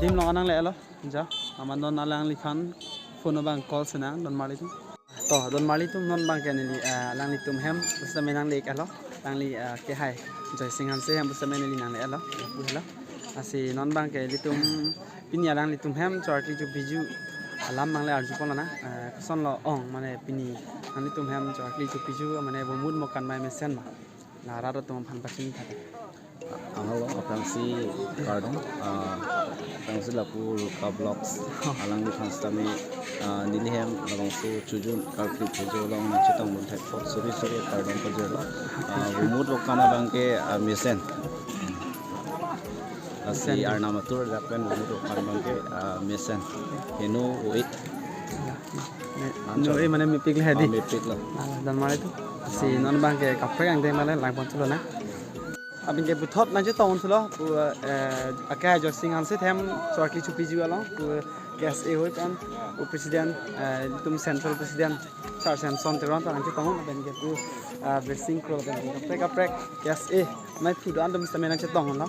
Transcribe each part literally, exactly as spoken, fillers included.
Adim along nangle-etlo, ja, amat non alangliphan phone abang call sinang, don marlitum. To, don marlitum non abangke neli, eh, alanglitum hem, pusitame nangle-etlo, alangli, eh, kehai, Joysing Hanse hem pusitame neli nangle-etlo, pu helo. Lasi non abangke ilitum, pini alanglitum hem, chorkli chopiju, alam nangle-arjuponlonang, eh, kosonlo ong, mane pini, nanglitum hem, chorkli chopiju, mane bumut mo kanmai mesen ma. La rat atum aphan pachini thak. Anglo aphrangsi kardom, ah, aphrangsi lapu Ruka Vlogs, alangliphan sitame, ah, neli hem labangso chojun karkli chojo along nangchetongdun thek apot suri suri kardom pajirlo. Ah, bumut rokan abangke, ah, mesen. Lasi mesen. Arnam atur dak pen bumut rokan abangke, ah, mesen. Heno o-et. Ne, Anchot. No e mane mepiklo hedi. Ah, mepiklo. Ah, don marlitum. Lasi non abangke kaprek angdeng mane langpon thulo na. Abangke puthot nangchetong thulo, pu, eh, akehai Joysing Hanse hem chorkli chopiju along, pu K S A ahoi pen, pu president, eh, ilitum central president, Sir Samson Teron ta nangchetong, abangke pu, eh, Blessing Kro abangke kaprek kaprek, K S A, mai phu do-an atum sitame nangchetonglo.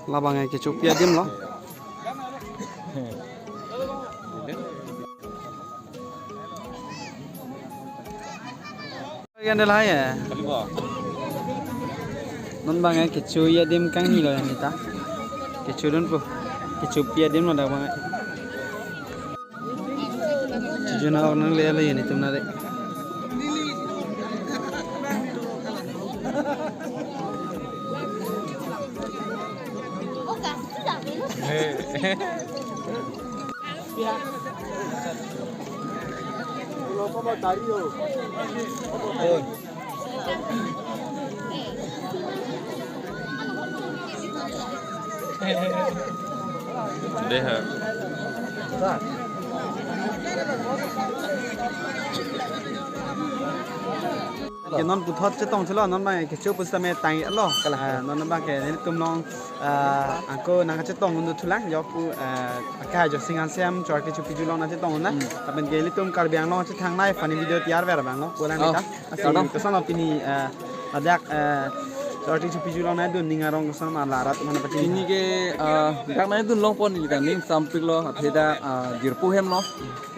Labang ke kechopi adimlo. Yan de lahai ya. Non abang ke kechopi adim kanghelo yan ta. Kechojun po. Kechopi adimlo dak abang. Chojun along nangle-etlo yan itum nare. Deha. Ke non puthot chetong thulo, non abang kecho pusitame tanglo. Kalang. Ah, non abangke nelitum along, ah, ako nangchetongdun thulang, jok pu, ah, akehai Joysing Hanse hem chorkli chopiju along nangchetongdun na. Hmm. Lapen ke ilitum Karbi Anglong chethangnei funny video tiyarver abanglo, pulang. Oh, neta. Asi, kardom. Kosonlo pini, ah, ladak, ah, chorkli chopiju along nangdun ning arong koson ma la rat mana pachini. Pini ke, ah, dak nangdun longpon neli ta ning sampiklo, athe dak, ah, jirpo hemlo.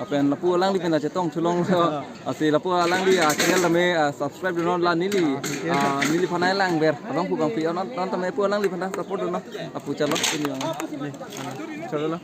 Lapen lapu alangli pen ta chetong thulonglo. Asi lapu alangli, ah, channel tame, ah, subscribe dunnon la neli. Ah, thank you. Ah, neliphan nanglang ber. Along pu bang pi non, non tame pu alangliphan ta support dunnon. Lapu chalo pini bang. Ni, ah, chalo lo.